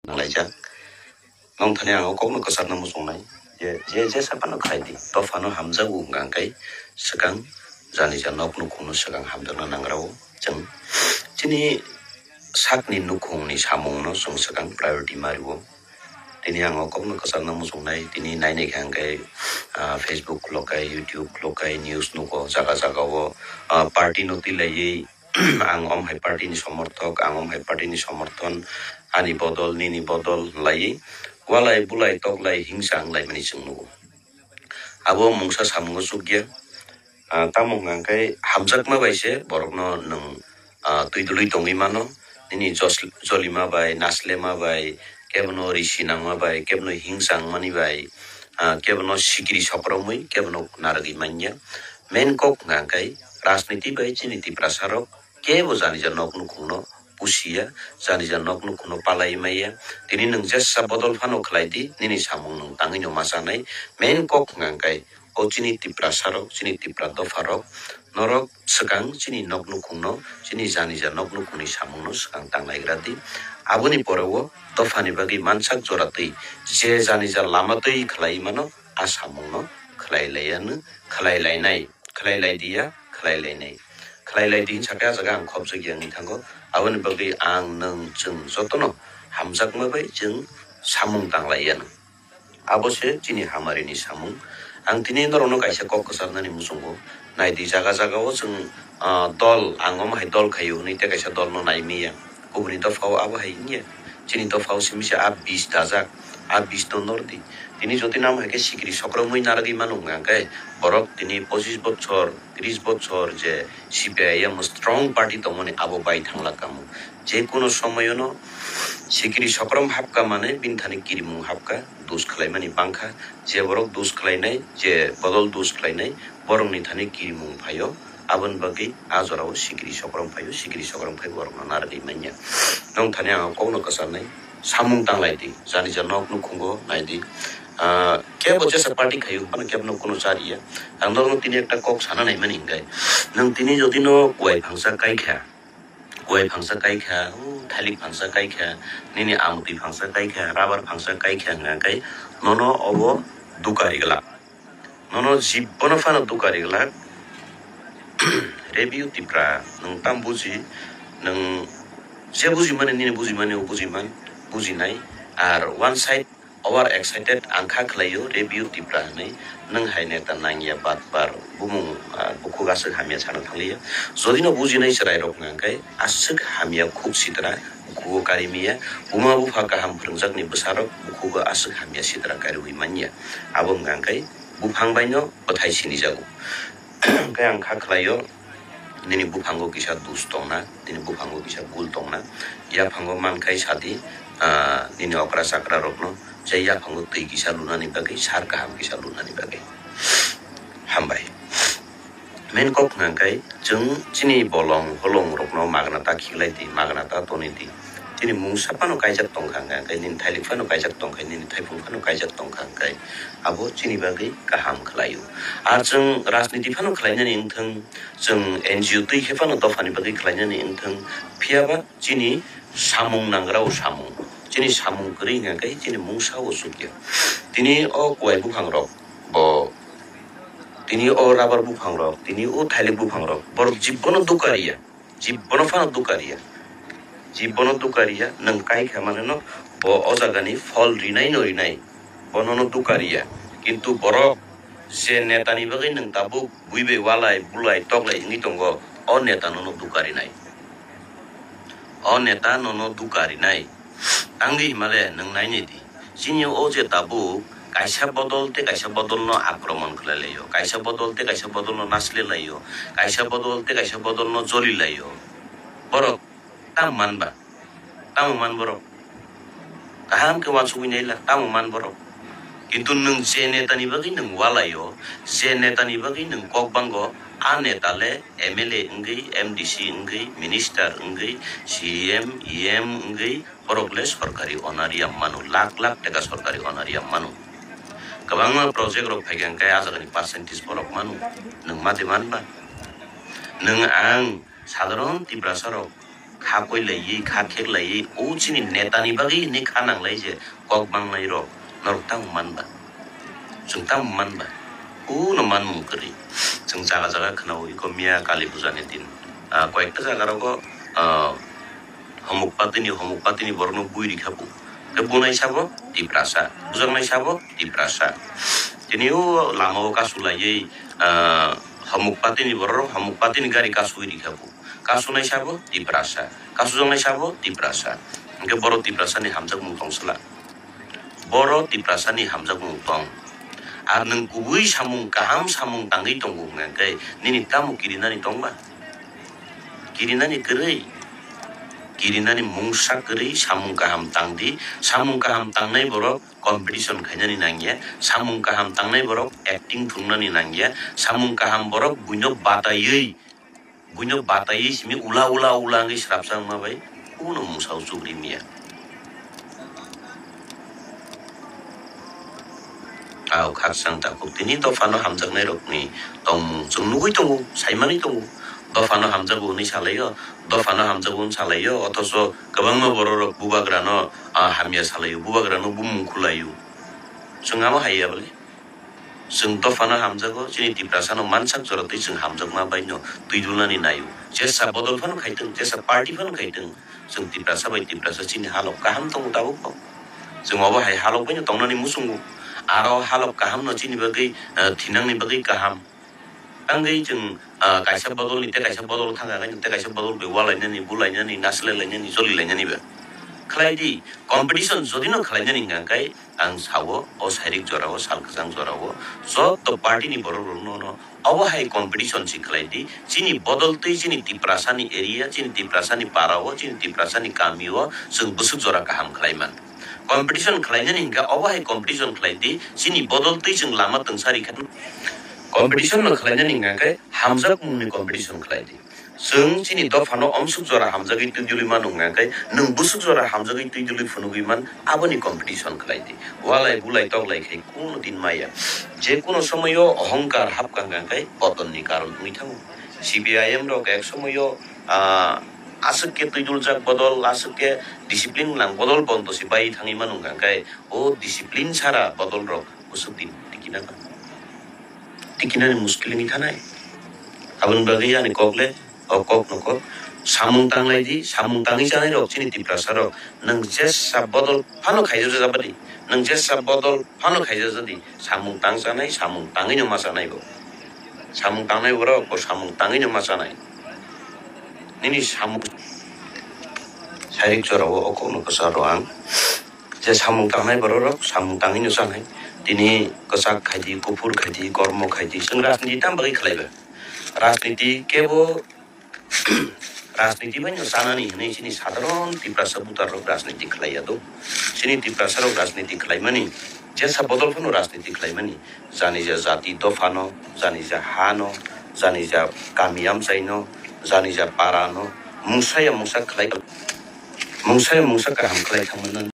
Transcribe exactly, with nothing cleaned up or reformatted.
nanglaijak. Nong thani ang o kokno kwcharna muchungnai je, je jesa phano khlai di, dophano hamjago hwnkha hwnkhe swkang jani ja nok nukhungno swkang hamjakna nangrao chwng. Chini sakni nukhungni samungno chwng swkang priority ma rwo. Tini ang o kokno kwcharna muchungnai, tini nainai khe hwnkhe, ah, Facebook khulok kai, YouTube khulok kai, news nugo jaga jaga o, ah, party no twi laiwi ang om hai party ni somorthok, ang om hai party ni somorthon, ani bodol, nini bodol hinlaiwi walai bulai toklai hingsa wnglaimani chwng nugo. Abo mungsa samungo chukya. Ah, tamo hwnkha hwnkhe hamjakma bai se borokno nwng, ah, twi dului tongwi mano. Nini jos-, jolima bai, naslema bai, kebono risi nangma bai, kebono hingsa wngmani bai, ah, kebono sikiri sokromwi kebono narwgwi manya. Main kok hwnkha hwnkhe rajniti bai chini Tiprasa rok kebo jani ja nok nukhungno pusiya, jani ja nok nukhungno palai maya. Tini nwng jesa bodol phano khlai di, nini samung nwng tangwi no ma chanai. Main kok hwnkha hwnkhe o chini Tiprasa rok, chini Tipra dopha rok, norok swkang chini nok nukhungno, chini jani ja nok nukhungni samungno swkang tanglaigra di. Aboni pore o dophani bagwi mansak jora twi je jani ja lama twi khlai mano, a samungno khlai laiya nw, khlai lainai, khlai lai diya, khlai lainai. Khlai lai di hinsa khe a jaga ang khopjak ya wngwi thango. Aboni bagwi ang nwng chwng jotono hamjakma bai chwng samung tanglaiya nw. Abo se chini hamarini samung. Ang tini norokno kaisa kok kwcharnani muchungo. Nai di jaga jaga o chwng, ah, dol, ang omo hai dol khaio hwnwi tei kaisa dolno nai miya. Kubuni dophao abo hai wngya. Chini dophao simi se a bis dajak, a bis no nor di. Tini jotino amo hai khe sikiri sokromwi narwgwi mano hwnkha hwnkhe borok tini pochis bochor, tris bochor je C P I M strong party tongmani abo bai thanglak kamo. Je kuno somoyono sikiri sokrom hapka mane bini thani kirimung hapka, dus khlaimani bangkha. Je borok dus khlainai, je bodol dus khlainai, borokni thani kirimung phaio. Aboni bagwi a jorao sikiri sokrom phaio, sikiri sokrom phai borokno narwgwi manya. Nong thani ang kokno kwcharnai, samung tanglai di, jani ja nok nukhungo nai di. Ah, kebo jesa party khaio, phano kebo no kuno chariya. Ang norokno tini ekta kok sana naimani hwnkhe, nwng tini jodi no kuai phangsa kai kha, kuai phangsa kai kha, o thailik phangsa kai kha, nini amtwi phangsa kai kha, rubber phangsa kai kha hwnkha hwnkhe nono obo dukari glak. Nono jibbono phano dukari glak. Review Tipra, nwng tam buji, nwng je bujimani nini bujimani o bujiman, bujinai. Ar one side over excited ang kha khlaio, Review Tipra hwnwi nwng hai neta nangya batbar bumung, ah, bukhuk aswk hamya sana thangliya. Jodi no bujinai chwrai rok hwnkha hwnkhe aswk hamya khuk sitra, bukhugo kari miya, buma bupha kaham phwrwngjakni bwsarok bukhugo aswk hamya sitra kariwi manya. Abo hwnkha hwnkhe buphang baino bwthai sinijago. Hwnkhe ang kha khlaio, nini buphango kisa dus tongna, nini buphango kisa bul tongna, yaphango mankhai sadi, ah, nini okra chakra rokno, je yaphango twi kisa lunani bagwi, sar kaham kisa lunani bagwi. Hambai. Main kok hwnkha hwnkhe chwng chini bolong holong rokno magna ta khiklai di, magna ta toni di. Chini mungsa phano kaijak tongkha hwnkha hwnkhe, nini thailik phano kaijak tongkha, nini thaiphung phano kaijak tongkha hwnkhe, abo chini bagwi kaham khlaio. Ar chwng rajniti phano khlainani wngthwng, chwng N G O twi khe phano dophani bagwi khlainani wngthwng, phiyaba chini samung nangrao samung, chini samung kwrwi hwnkha hwnkhe chini mungsa o chukya. Tini o kuai buphang rok bo, tini o rubber buphang rok, tini o thailik buphang rok, borok jibbono dukariya. Jibbono phano dukariya. Jibbono dukariya, nwng kai kha mane no, bo o jagani phol rinai no rinai, bono no dukariya. Kintu borok je netani bagwi nwng tabuk bui bai walai, bulai, toklai wngwi tongo, o neta nono dukarinai. O neta nono dukarinai. Tangwi himale nwng nainai di. Chini o je tabuk kaisa bodol tei kaisa bodolno akromon khlai laio, kaisa bodol tei kaisa bodolno nasle laio, kaisa bodol tei kaisa bodolno joli laio. Borok tamo man ba? Tamo man borok? Kaham khe uansugwi naila, tamo man borok? Kintu nwng je netani bagwi nwng walaio, je netani bagwi nwng kok bango, a neta le M L A wngwi, M D C wngwi, minister wngwi, C M, E M wngwi, borok le sorkari onariya mano, lakh lakh taka sorkari onariya mano. Kwbangma project rok phai khe hwnkhe a jagani percentage borok mano. Nwng mati man ba? Nwng ang sadharon Tiprasa rok kha koilaiwi, kha kheklaiwi, o chini netani bagwi hinwi kha nanglai je kok mangnai rok, norok tamo man ba? Chwng tamo man ba? Kuno manmung kwrwi. Chwng jaga jaga khwnao, iko miya Kali Puja ni din, ah, koyekta jaga rogo, ah, homok patini, homok patini borokno bui rikha bo. Khe bunai sabo Tiprasa, bujaknai sabo Tiprasa. Tini o lama o kasu laiwi, ah, homok patini borok, homok patini gari kasui rikha bo. Kasunai sabo Tiprasa, kasujaknai sabo Tiprasa. Hwnkhe borok Tiprasani hamjakmung tong sala. Borok Tiprasani hamjakmung tong. Ar nwng kubui samung kaham samung tangwi tongo hwnkhe nini tamo kirinani tong ba? Kirinani kwrwi. Kirinani mungsa kwrwi samung kaham tang di. Samung kaham tangnai borok competition khainani nangya. Samung kaham tangnai borok acting thungnani nangya. Samung kaham borok buino bataiwi Buino bataiwi simi ula ula ula wngwi srapsa wngma bai kuno mungsa o chukri miya. Ao khakchang takhuk tini dophano hamjaknai rokni tongmung chwng nugwi tongo, saimanwi tongo. Dophano hamjago hwnwi salaio, dophano hamjago hwn salaio, othocho kwbangma borok rok bubagrano, ah, hamya salaio, bubagrano bumung khulaio. Chwng amo hai ya bole? Chwng dophano hamjago, chini Tiprasano mansak jora twi chwng hamjakma baino twi dulnani naio. Jesa bodol phano khaitwng, jesa party phano khaitwng, chwng Tiprasa bai Tiprasa chini halok kaham tongo tabukbo. Chwng obo hai halok baino tongnani muchungo. Aro halok kahamno chini bagwi, eh, thinangni bagwi kaham. Tangwi chwng, ah, kaisa bodolni tei kaisa bodol thangkha khe tei kaisa bodol bai walainani, bulainani, nasilailainani, cholilainani ba. Khlai di, competition jodi no khlainani hwnkha khe ang sao, o sairik jorao, sal kwchang jorao, joto party ni borok rokno no obo hai competition si khlai di, chini bodol twi chini Tiprasani area, chini Tiprasani para o, chini Tiprasani kami o chwng bwswk jora kaham khlai man. Competition khlainani hwnkha obo hai competition khlai di, chini bodol twi chwng lama twngsa rikha. Competition no khlainani hwnkha khe hamjakmungni competition khlai di. Chwng chini dophano omsuk jora hamjagwi twi dulwi mano hwnkha khe nwng bwswk jora hamjagwi twi dulwi phunugwi man aboni competition khlai di. Walai bulai toklai khai kuno din maya. Je kuno somoyo ohongkar hapkha hwnkha khe potonni karon wngwi thango. C P I M rok ek somoyo, ah, aswk khe twi duljak bodol, aswk khe discipline nang bodol bondo se bai thangwi mano hwnkha khe o discipline sara bodol rok bwswk din tikina ba. Tikinani muskil wngwi thanai. Aboni bagwi ani kok le, o kok no kok samung tanglai di, samung tangwi chanai rok chini Tiprasa rok nwng jesa bodol phano khaijak jabadi, nwng jesa bodol phano khaijak jadi samung tang chanai, samung tangwi no ma chanai bo. Samung tangnai borok bo samung tangwi no ma chanai. Nini samung sairik jorao o kokno kwcharo ang je samung tangnai borok rok samung tangwi no chanai. Tini kwchak khaidi, kuphur khaidi, kormo khaidi, chwng rajniti tamo bagwi khlai ba? Rajniti kebo rajniti bai no chanani hinwi chini sadharon Tiprasa butar rok rajniti khlai ya do. Chini Tiprasa rok rajniti khlaimani, jesa bodol phano rajniti khlaimani, janija jati dophano, janija hano, janija kami amchaino, janija parano mungsa ya mungsa khlai, mungsa ya mungsa kaham khlai thangmani.